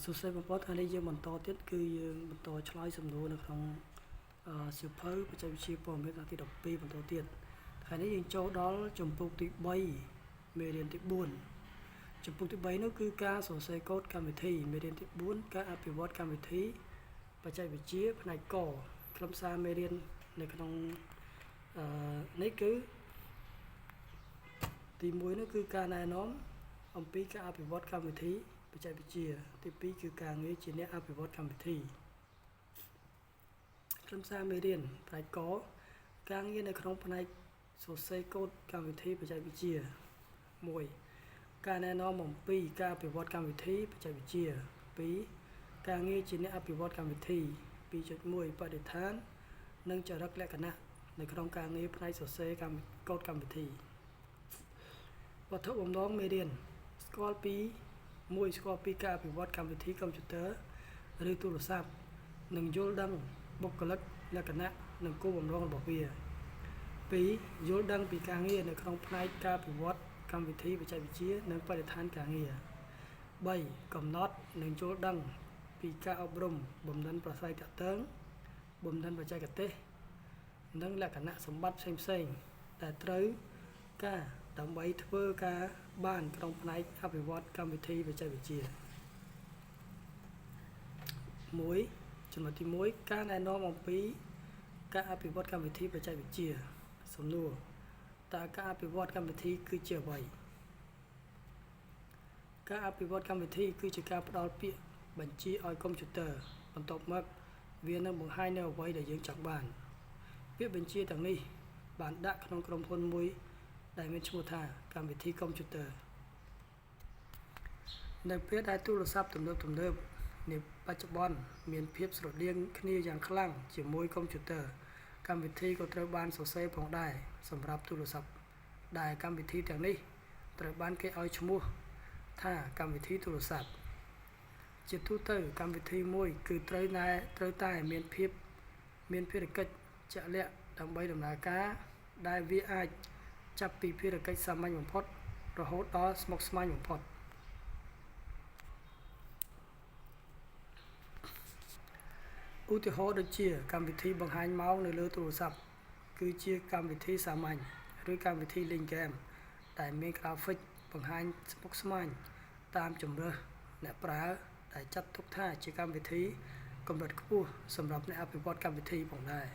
សួស្តីបងប្អូនថ្ងៃនេះយើងបន្តទៀតគឺយើងបន្តឆ្លើយសំណួរនៅក្នុងសៀវភៅបច្ចេកវិទ្យាព័ត៌មានថ្នាក់ទី12បន្តទៀតថ្ងៃនេះយើងចូលដល់ជំពូកទី3មេរៀនទី4ជំពូកទី3នោះគឺការសរសេរកូដកម្មវិធីមេរៀនទី4ការអភិវឌ្ឍកម្មវិធីបច្ចេកវិទ្យាផ្នែកកខ្លឹមសារមេរៀននៅក្នុងនេះគឺទី1នោះគឺការណែនាំអំពីការអភិវឌ្ឍកម្មវិធីបច្ចេកវិទ្យាទី2គឺការងារជាអ្នកអភិវឌ្ឍកម្មវិធីខ្លឹមសារមេរៀនផ្នែកកការងារនៅក្នុងផ្នែកសរសេរកូដកម្មវិធីបច្ចេកវិទ្យា1ការណែនាំអំពីការអភិវឌ្ឍកម្មវិធីបច្ចេកវិទ្យា2ការងារជាអ្នកអភិវឌ្ឍកម្មវិធី 2.1 បរិស្ថាននិងចរិតលក្ខណៈនៅក្នុងការងារផ្នែកសរសេរកូដកម្មវិធីវត្ថុបំណងមេរៀនស្គាល់ពី1ស្គាល់ពីការអភិវឌ្ឍកម្មវិធីកុំព្យូទ័រឬទូរស័ព្ទនិងយល់ដឹងបុគ្គលិកលក្ខណៈនិងគោលបំណងរបស់វា2យល់ដឹងពីការងារនៅក្នុងផ្នែកការអភិវឌ្ឍកម្មវិធីបច្ចេកវិទ្យានិងបរិស្ថានការងារ3កំណត់និងយល់ដឹងពីការអប់រំបំណិនប្រស័យតាក់ទងបំណិនបច្ចេកទេសនិងលក្ខណៈសម្បត្តិផ្សេងៗដែលត្រូវការដើម្បីធ្វើការបានក្នុងផ្នែកអភិវឌ្ឍកម្មវិធីបច្ចេកវិទ្យា1ចំណុចទី1ការណែនាំអំពីការអភិវឌ្ឍកម្មវិធីបច្ចេកវិទ្យាសំណួរតើការអភិវឌ្ឍកម្មវិធីគឺជាអ្វីការអភិវឌ្ឍកម្មវិធីគឺជាការផ្ដល់ពាក្យបញ្ជាឲ្យកុំព្យូទ័របន្ទាប់មកវានឹងបង្ហាញនៅអ្វីដែលយើងចង់បានពាក្យបញ្ជាទាំងនេះបានដាក់ក្នុងក្រុមហ៊ុនមួយដែលមានឈ្មោះថាកម្មវិធីកុំព្យូទ័រនៅពេលដែលទូរស័ព្ទទំនើបៗនាបច្ចុប្បន្នមានភាពស្រដៀងគ្នាយ៉ាងខ្លាំងជាមួយកុំព្យូទ័រកម្មវិធីក៏ត្រូវបានសរសេរផងដែរសម្រាប់ទូរស័ព្ទដែលកម្មវិធីទាំងនេះត្រូវបានគេឲ្យឈ្មោះថាកម្មវិធីទូរស័ព្ទជាទូទៅកម្មវិធីមួយគឺត្រូវតែមានភារកិច្ចជាក់លាក់ដើម្បីដំណើរការដែលវាអាចចាប់ពីភារកិច្ចសាមញ្ញបំផុតរហូតដល់ស្មុគស្មាញបំផុតឧទាហរណ៍ដូចជាកម្មវិធីបង្ហាញម៉ោងនៅលើទូរស័ព្ទគឺជាកម្មវិធីសាមញ្ញឬកម្មវិធីលេងហ្គេមដែលមានក្រាហ្វិកបង្ហាញស្មុគស្មាញតាមជម្រើសអ្នកប្រើដែលចាត់ទុកថាជាកម្មវិធីកម្រិតខ្ពស់សម្រាប់អ្នកអភិវឌ្ឍកម្មវិធីផងដែរ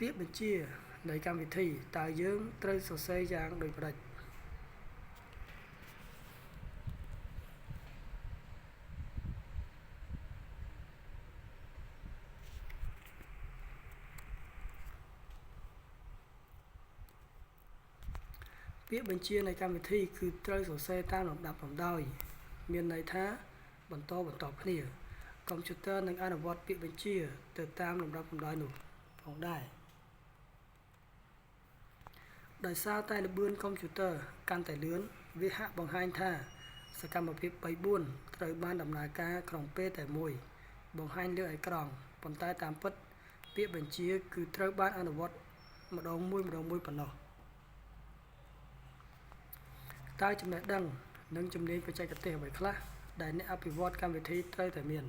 ពាក្យបញ្ជានៃកម្មវិធីតើយើងត្រូវសរសេរយ៉ាងដូចម្តេចពាក្យបញ្ជានៃកម្មវិធីគឺត្រូវសរសេរតាមលំដាប់លំដោយមានន័យថាបន្តបន្ទាប់គ្នាកុំព្យូទ័រនឹងអនុវត្តពាក្យបញ្ជាទៅតាមលំដាប់លំដោយនោះផងដែរដោយសារតែល្បឿនកុំព្យូទ័រកាន់តែលឿនវាហាក់បង្ហាញថាសកម្មភាព3 4ត្រូវបានដំណើរការក្នុងពេលតែមួយបង្ហាញលើអេក្រង់ប៉ុន្តែតាមពិតពាក្យបញ្ជាគឺត្រូវបានអនុវត្តម្ដងមួយប៉ុណ្ណោះតើចំណេះដឹងនិងជំនាញបច្ចេកទេសអ្វីខ្លះដែលអ្នកអភិវឌ្ឍកម្មវិធីត្រូវតែមាន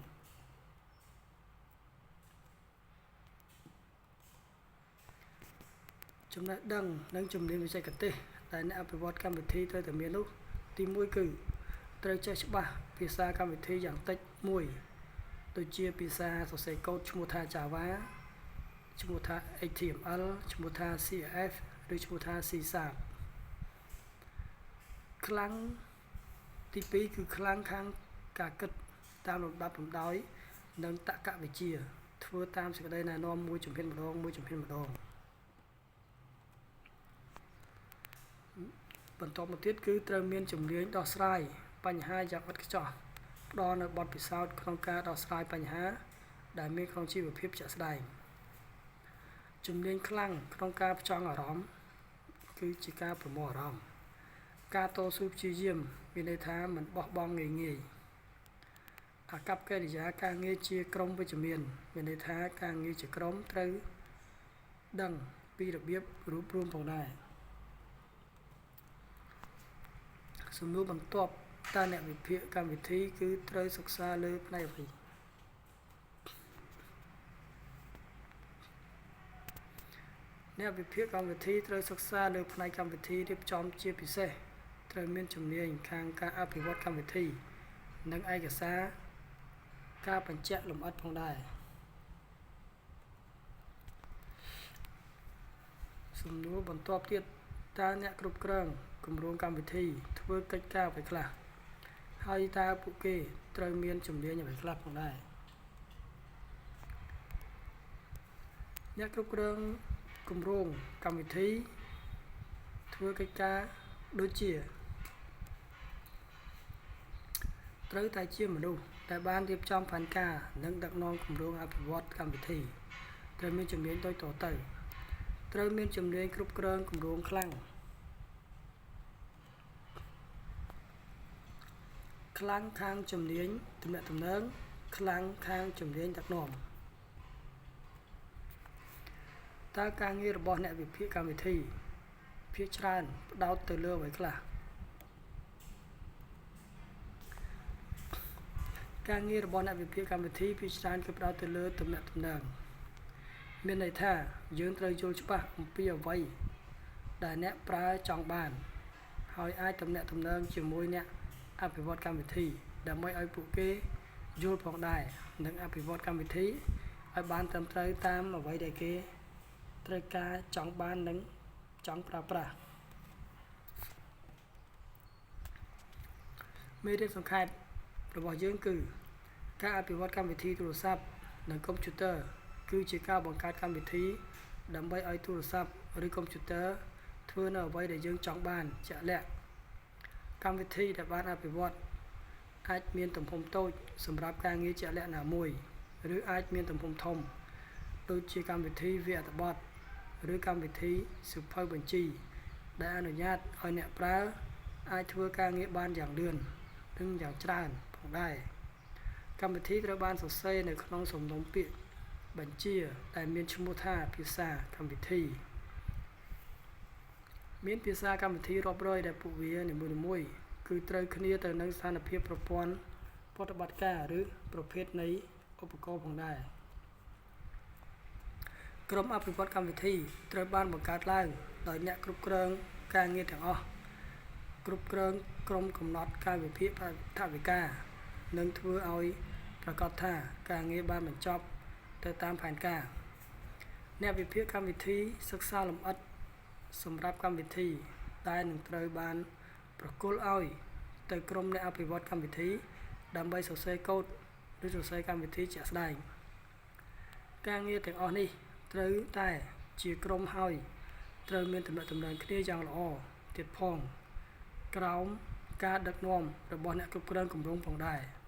ចំណេះដឹងនិងជំនាញបច្ចេកទេសដែលអ្នកអភិវឌ្ឍកម្មវិធីត្រូវតែមាននោះទី1គឺត្រូវចេះច្បាស់ភាសាកម្មវិធីយ៉ាងតិចមួយដូចជាភាសាសរសេរកូដឈ្មោះថា Java ឈ្មោះថា HTML ឈ្មោះថា CSS ឬឈ្មោះថា C# ខ្លាំងទី2គឺខ្លាំងខាងការគិតតាមលំដាប់លំដោយនិងតក្កវិជ្ជាធ្វើតាមសេចក្តីណែនាំមួយជំហានម្ដងមួយជំហានម្ដងបន្ទាប់មកទៀតគឺត្រូវមានជំនាញដោះស្រាយបញ្ហាយ៉ាងឥតខ្ចោះផ្ដល់នូវបទពិសោធន៍ក្នុងការដោះស្រាយបញ្ហាដែលមានក្នុងជីវភាពជាក់ស្ដែងជំនាញខ្លាំងក្នុងការផ្ចង់អារម្មណ៍គឺជាការប្រមូលអារម្មណ៍ការតស៊ូព្យាយាមមានន័យថាមិនបោះបង់ងាយងាយអាកប្បកិរិយាការងារជាក្រុមវិជ្ជមានមានន័យថាការងារជាក្រុមត្រូវដឹងពីរបៀបរួបរួមផងដែរ សំណួរបន្ទាប់តើអ្នកវិភាគកម្មវិធីគឺត្រូវសិក្សាលើផ្នែកអ្វី អ្នកវិភាគកម្មវិធីត្រូវសិក្សាលើផ្នែកកម្មវិធីរៀបចំជាពិសេសត្រូវមានជំនាញខាងការអភិវឌ្ឍកម្មវិធី និងឯកសារការបញ្ជាក់លម្អិតផងដែរ សំណួរបន្ទាប់ទៀតតើអ្នកគ្រប់គ្រងគម្រោងកម្មវិធីធ្វើកិច្ចការអ្វីខ្លះ ហើយតើពួកគេត្រូវមានជំនាញអ្វីខ្លះផងដែរ អ្នកគ្រប់គ្រងគម្រោងកម្មវិធីធ្វើកិច្ចការដូចជា ត្រូវតែជាមនុស្សដែលបានរៀបចំផែនការនិងដឹកនាំគម្រោងអភិវឌ្ឍកម្មវិធី ត្រូវមានជំនាញដូចតទៅ ត្រូវមានជំនាញគ្រប់គ្រងគម្រោងខ្លាំង ខ្លាំងខាងជំនាញទំនាក់ទំនង ខ្លាំងខាងជំនាញដឹកនាំ តើការងាររបស់អ្នកវិភាគកម្មវិធីភាគច្រើនផ្ដោតទៅលើអ្វីខ្លះ ការងាររបស់អ្នកវិភាគកម្មវិធីភាគច្រើនគឺផ្ដោតទៅលើទំនាក់ទំនង មានន័យថាយើងត្រូវយល់ច្បាស់អំពីអ្វីដែលអ្នកប្រើចង់បាន ហើយអាចទំនាក់ទំនងជាមួយអ្នកអភិវឌ្ឍកម្មវិធីដើម្បីឲ្យពួកគេយល់ផងដែរនិងអភិវឌ្ឍកម្មវិធីឲ្យបានត្រឹមត្រូវតាមអ្វីដែលគេត្រូវការចង់បាននិងចង់ប្រើប្រាស់ មេរៀនសង្ខេបរបស់យើងគឺ ការអភិវឌ្ឍកម្មវិធីទូរស័ព្ទនិងកុំព្យូទ័រគឺជាការបង្កើតកម្មវិធីដើម្បីឲ្យទូរស័ព្ទឬកុំព្យូទ័រធ្វើនូវអ្វីដែលយើងចង់បានជាក់លាក់ កម្មវិធីដែលបានអភិវឌ្ឍអាចមានទំហំតូចសម្រាប់ការងារជាក់លាក់ណាមួយឬអាចមានទំហំធំដូចជាកម្មវិធីវាក្យអត្ថបទឬកម្មវិធីសៀវភៅបញ្ជីដែលអនុញ្ញាតឲ្យអ្នកប្រើអាចធ្វើការងារបានយ៉ាងលឿននិងយ៉ាងច្រើនផងដែរ កម្មវិធីត្រូវបានសរសេរនៅក្នុងសំណុំពាក្យបញ្ជាដែលមានឈ្មោះថាភាសាកម្មវិធី មានភាសាកម្មវិធីរាប់រយដែលពួកវានីមួយៗគឺត្រូវគ្នាទៅនឹងស្ថានភាពប្រព័ន្ធប្រតិបត្តិការឬប្រភេទនៃឧបករណ៍ផងដែរ ក្រុមអភិវឌ្ឍកម្មវិធីត្រូវបានបង្កើតឡើងដោយអ្នកគ្រប់គ្រងការងារទាំងអស់ គ្រប់គ្រងក្រុមកំណត់កាលវិភាគថវិកានិងធ្វើឲ្យប្រាកដថាការងារបានបញ្ចប់ទៅតាមផែនការ អ្នកវិភាគកម្មវិធីសិក្សាលម្អិតសម្រាប់កម្មវិធីដែលនឹងត្រូវបានប្រគល់ឲ្យទៅក្រុមអ្នកអភិវឌ្ឍកម្មវិធីដើម្បីសរសេរកូដឬសរសេរកម្មវិធីជាក់ស្ដែង ការងារទាំងអស់នេះត្រូវតែជាក្រុមហើយត្រូវមានទំនាក់ទំនងគ្នាយ៉ាងល្អទៀតផងក្រោមការដឹកនាំរបស់អ្នកគ្រប់គ្រងគម្រោងផងដែរ។